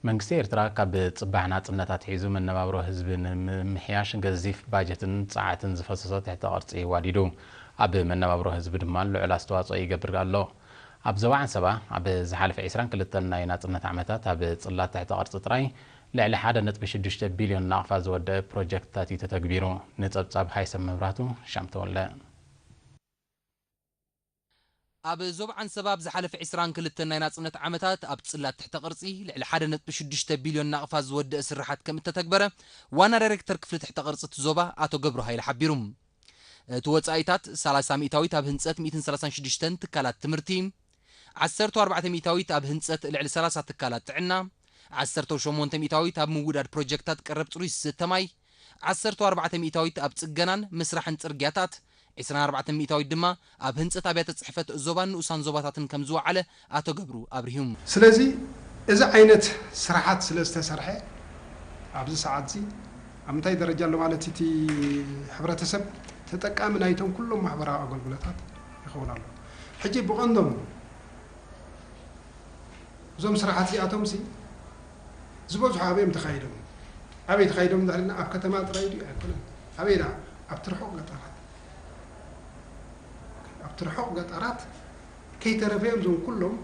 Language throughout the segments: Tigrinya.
መንግስቲ ኤርትራ ካብ ጽባሕ ናጽነት ኣትሒዙ መነባብሮ ህዝቢ ንምምሕያሽ ገዚፍ ባጀትን ጸዓትን ዝፈሰሶ ትሕተ ቅርጺ ዋዲዱ ኣብ መነባብሮ ህዝቢ ድማ ልዑል ኣስተዋጽኦ ይገብር ኣሎ። ኣብ ዞባ ዓንሰባ ኣብ ዝሓለፈ ዕስራን ክልተን ናይ ናጽነት ዓመታት ኣብ ጽላት ትሕተ ቅርጺ ጥራይ ልዕሊ ሓደ ነጥቢ ሽዱሽተ ቢልዮን ናቕፋ ዝወደአ ፕሮጀክትታት እዩ ተተግቢሩ። ንጸብጻብ ሃይሰም መብራህቱ ሻምተወለ። ኣብ ዞባ ዓንሰባ ኣብ ዝሓለፈ ዕስራን ክልተን ናይ ናጽነት ዓመታት ኣብ ጽላት ትሕተ ቅርጺ ልዕሊ ሓደ ነጥቢ ሽዱሽተ ቢልዮን ናቕፋ ዝወደአ ስርሓት ከም እተተግበረ ዋና ዳይሬክተር ክፍሊ ትሕተ ቅርጺ እቲ ዞባ ኣቶ ገብሩ ሃይለ ሓቢሩ። እቲ ወጻኢታት ሰላሳ ሚእታዊት ኣብ ህንጸት ሚእትን ሰላሳን ሽዱሽተን ትካላት ትምህርቲ፣ ዓሰርተ ኣርባዕተ ሚእታዊት ኣብ ህንጸት ልዕሊ ሰላሳ ትካላት ጥዕና፣ ዓሰርተ ሸሞንተ ሚእታዊት ኣብ ምውዳድ ፕሮጀክታት ቀረብ ጽሩይ ዝስተ ማይ፣ ዓሰርተ ኣርባዕተ ሚእታዊት ኣብ ጽገናን ምስራሕን ጽርግያታት፣ ዕስራን ኣርባዕተን ሚእታዊት ድማ ኣብ ህንጸት ኣብያተ ጽሕፈት ዞባን ንኡሳን ዞባታትን ከም ዝወዓለ ኣቶ ገብሩ ኣብሪሁ። ስለዚ እዚ ዓይነት ስራሓት ስለ ዝተሰርሐ ኣብዚ ሰዓት እዚ ኣብ ምንታይ ደረጃ ኣሎ ማለት እቲ ሕብረተሰብ ተጠቃሚ ናይቶም ኩሎም ማሕበራዊ ኣገልግሎታት ይኸውን ኣሎ። ሕጂ ብቐንዶም እዞም ስራሓት እዚኣቶም ሲ ዝበዝሑ ኣበይ እዮም ተኻይዶም? ኣበይ ተኻይዶም እንድሕር ኢልና ኣብ ከተማ ጥራይ ድዩ? ኣይኮነን። ኣበይ ኢና? ኣብቲ ርሑቕ ገጠራት፣ ኣብቲ ርሑቕ ገጠራት ከይተረፈ እዮም እዞም ኩሎም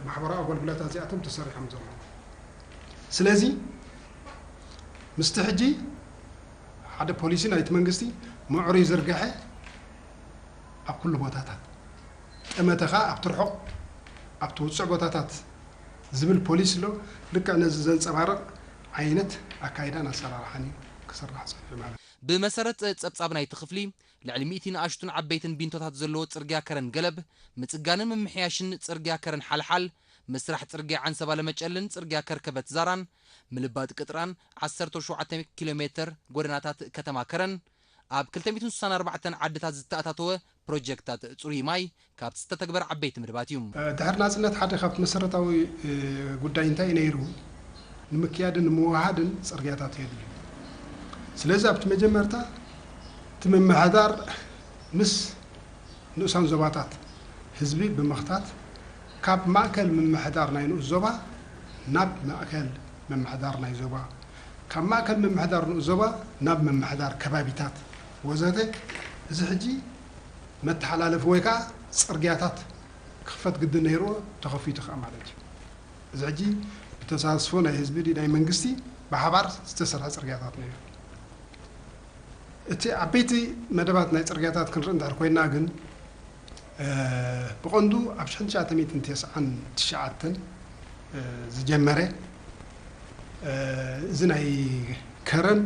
ማሕበራዊ ኣገልግሎታት እዚኣቶም ተሰሪሖም ዘለዉ። ስለዚ ምስቲ ሕጂ ሓደ ፖሊሲ ናይቲ መንግስቲ ምዕሩይ ዝርግሐ ኣብ ኩሉ ቦታታት ጠመተ ኸኣ ኣብቲ ርሑቕ ኣብቲ ውጹዕ ቦታታት ዝብል ፖሊሲ ኣሎ። ልክዕ ነዚ ዘንጸባርቕ ዓይነት ኣካይዳን ኣሰራርሓን እዩ ክስራሕ ጸኒሑ ማለት እዩ። ብመሰረት ጸብጻብ ናይቲ ክፍሊ ልዕሊ ሚእቲ ንኣሽቱን ዓበይትን ቢንቶታት ዘለዎ ጽርግያ ከረን ገለብ ምጽጋንን ምምሕያሽን ጽርግያ ከረን ሓልሓል፣ ምስራሕ ጽርግያ ዓንሰባ ለመጨልን ጽርግያ ከርከበት ዛራን ምልባጥ ቅጥራን ዓሰርተ ሸውዓተ ኪሎ ሜትር ጎደናታት ከተማ ከረን ኣብ ክልተ ሚእትን ስሳን ኣርባዕተን ዓድታት ዝተኣታተወ ፕሮጀክታት ጽሩይ ማይ ካብቲ ዝተተግበረ ዓበይቲ መደባት እዩ። ድሕሪ ናጽነት ሓደ ካብቲ መሰረታዊ ጉዳይ እንታይ ነይሩ? ንምክያድን ንምውሃድን ጽርግያታት የድልዩ። ስለዚ ኣብቲ መጀመርታ እቲ ምምሕዳር ምስ ንኡሳን ዞባታት ህዝቢ ብምኽታት ካብ ማእከል ምምሕዳር ናይ ንኡስ ዞባ ናብ ማእከል ምምሕዳር ናይ ዞባ፣ ካብ ማእከል ምምሕዳር ንኡስ ዞባ ናብ ምምሕዳር ከባቢታት ወዘተ፣ እዚ ሕጂ መተሓላለፊ ወይ ከዓ ጽርግያታት ክኽፈት ግድን ነይርዎ፣ ተኸፊቱ ከዓ ማለት እዩ። እዚ ሕጂ ብተሳትፎ ናይ ህዝቢ ድዩ ናይ መንግስቲ ብሓባር ዝተሰርሐ ጽርግያታት ነይሩ። እቲ ዓበይቲ መደባት ናይ ጽርግያታት ክንርኢ እንድሕር ኮይና ግን፣ እ፣ ብቐንዱ ኣብ ሽሕን ትሽዓተ ሚእትን ተስዓን ትሽዓተን፣ እ፣ ዝጀመረ፣ እ፣ እዚ ናይ ከረን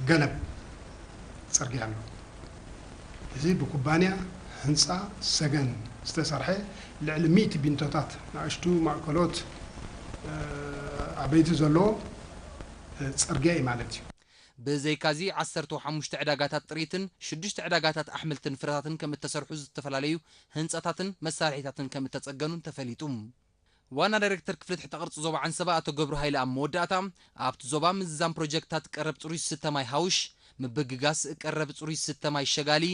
ገለብ ጽርግያ ኣሎ። እዚ ብኩባንያ ህንጻ ሰገን ዝተሰርሐ ልዕሊ ሚእቲ ቢንቶታት ንኣሽቱ ማእከሎት፣ እ፣ ዓበይቲ ዘለዎ፣ እ፣ ጽርግያ እዩ ማለት እዩ። ብዘይካዚ ዓሰርተ ሓሙሽተ ዕዳጋታት ጥሪትን ሽዱሽተ ዕዳጋታት ኣሕምልትን ፍረታትን ከም እተሰርሑ፣ ዝተፈላለዩ ህንጻታትን መሳርሒታትን ከም እተጸገኑን ተፈሊጡ። ዋና ዳይሬክተር ክፍሊ ትሕተ ቅርጺ ዞባ ዓንሰባ ኣቶ ገብሩ ሃይለ ኣብ መወዳእታ ኣብቲ ዞባ ምዝዛም ፕሮጀክታት ቀረብ ጽሩይ ዝስተ ማይ ሃውሽ፣ ምብግጋስ ቀረብ ጽሩይ ዝስተ ማይ ሸጋሊ፣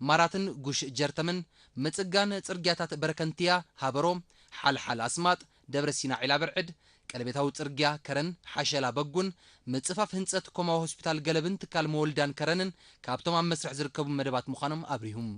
ማራትን ጉሽ ጀርተምን፣ ምጽጋን ጽርግያታት በረከንትያ፣ ሃበሮ፣ ሓልሓል ኣስማጥ፣ ደብረ ሲና ዒላ ብርዕድ፣ ቀለቤታዊ ጽርግያ ከረን ሓሸላ በጉን፣ ምጽፋፍ ህንጸት ኮማዊ ሆስፒታል ገለብን ትካል መወልዳን ከረንን ካብቶም ኣብ መስርሕ ዝርከቡ መደባት ምዃኖም ኣብሪሁም።